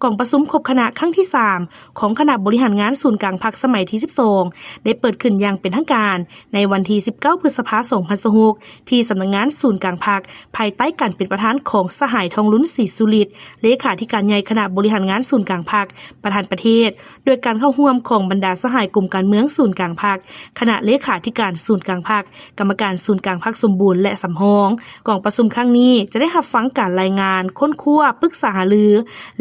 ກອງປະຊຸມຄົບຄະນະຄັ້ງທີສາມ ຂອງຄະນະບໍລິຫານງານສູນກາງພັກສະໄໝທີສິບສອງ ໄດ້ເປີດຂຶ້ນຢ່າງເປັນທາງການໃນວັນທີສິບເກົ້າ ພຶດສະພາ ສອງພັນຊາວຫົກ ທີ່ສຳນັກງານສູນກາງພັກ ພາຍໃຕ້ການເປັນປະທານຂອງສະຫາຍ ທອງລຸນ ສີສຸລິດ ເລຂາທິການໃຫຍ່ຄະນະບໍລິຫານງານສູນກາງພັກ ປະທານປະເທດ ໂດຍການເຂົ້າຮ່ວມຂອງບັນດາສະຫາຍກົມການເມືອງສູນກາງພັກ, ຄະນະເລຂາທິການສູນກາງພັກ, ກຳມະການສູນກາງພັກສົມບູນ ແລະ ສຳຮອງ. ກອງປະຊຸມຄັ້ງນີ້ຈະໄດ້ຮັບຟັງການລາຍງານ, ຄົ້ນຄວ້າ, ປຶກສາຫາລື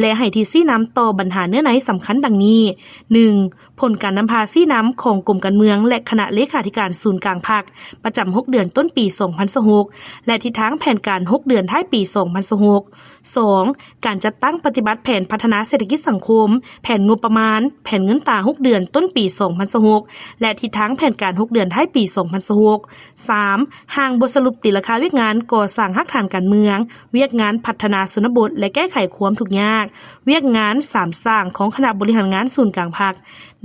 ແລະ ໃຫ້ທີ່ຊີ້ນຳຕໍ່ບັນຫາເນື້ອໃນສຳຄັນດັ່ງນີ້: ໜຶ່ງ, ຜົນການນຳພາຊີ້ນຳຂອງກົມການເມືອງ ແລະ ຄະນະເລຂາທິການສູນກາງພັກ ປະຈຳຫົກເດືອນຕົ້ນປີ ສອງພັນຊາວຫົກ ແລະ ທິດທາງແຜນການຫົກເດືອນທ້າຍປີ ສອງພັນຊາວຫົກ. ສອງ, ການຈັດຕັ້ງປະຕິບັດແຜນພັດທະນາເສດຖະກິດສັງຄົມ, ແຜນງົບປະມານ, ແຜນເງິນຕາຫົກເດືອນຕົ້ນປີ ສອງພັນຊາວຫົກ ແລະ ທິດທາງແຜນການຫົກເດືອນທ້າຍປີ ສອງພັນຊາວຫົກ. ສາມ, ຮ່າງບົດສະຫຼຸບຕີລາຄາວຽກງານກໍ່ສ້າງຮາກຖານການເມືອງ, ວຽກງານພັດທະນາຊົນນະບົດ ແລະ ແກ້ໄຂຄວາມທຸກຍາກ, ວຽກງານສາມສ້າງຂອງຄະນະບໍລິຫານງານສູນກາງພັກ.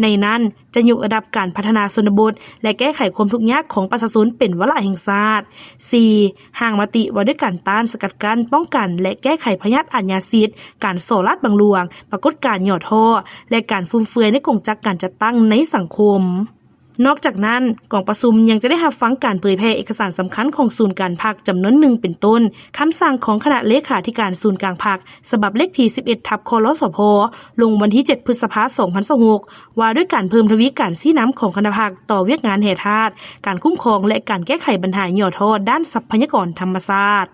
ໃນນັ້ນຈະຍົກລະດັບການພັດທະນາຊົນນະບົດ ແລະ ແກ້ໄຂຄວາມທຸກຍາກຂອງປະຊາຊົນເປັນວາລະແຫ່ງຊາດ. ສີ່, ຮ່າງມະຕິວ່າດ້ວຍການຕ້ານ, ສະກັດກັ້ນ, ປ້ອງກັນ ແລະ ແກ້ໄຂພະຍາດອາດຍາສິດ, ການສໍ້ລາດບັງຫຼວງ, ປາກົດການຫຍໍ້ທໍ້ ແລະ ການຟຸມເຟືອຍໃນກົງຈັກການຈັດຕັ້ງໃນສັງຄົມ. ນອກຈາກນັ້ນ, ກອງປະຊຸມຍັງຈະໄດ້ຮັບຟັງການເຜີຍແຜ່ເອກະສານສຳຄັນຂອງສູນກາງພັກຈຳນວນໜຶ່ງ ເປັນຕົ້ນ ຄຳສັ່ງຂອງຄະນະເລຂາທິການສູນກາງພັກ ສະບັບເລກທີສິບເອັດ ທັບ ຄລສພ ລົງວັນທີເຈັດ ພຶດສະພາ ສອງພັນຊາວຫົກ ວ່າດ້ວຍການເພີ່ມທະວີການຊີ້ນຳຂອງຄະນະພັກຕໍ່ວຽກງານແຮ່ທາດ, ການຄຸ້ມຄອງ ແລະ ການແກ້ໄຂບັນຫາຫຍໍ້ທໍ້ດ້ານຊັບພະຍາກອນທຳມະຊາດ.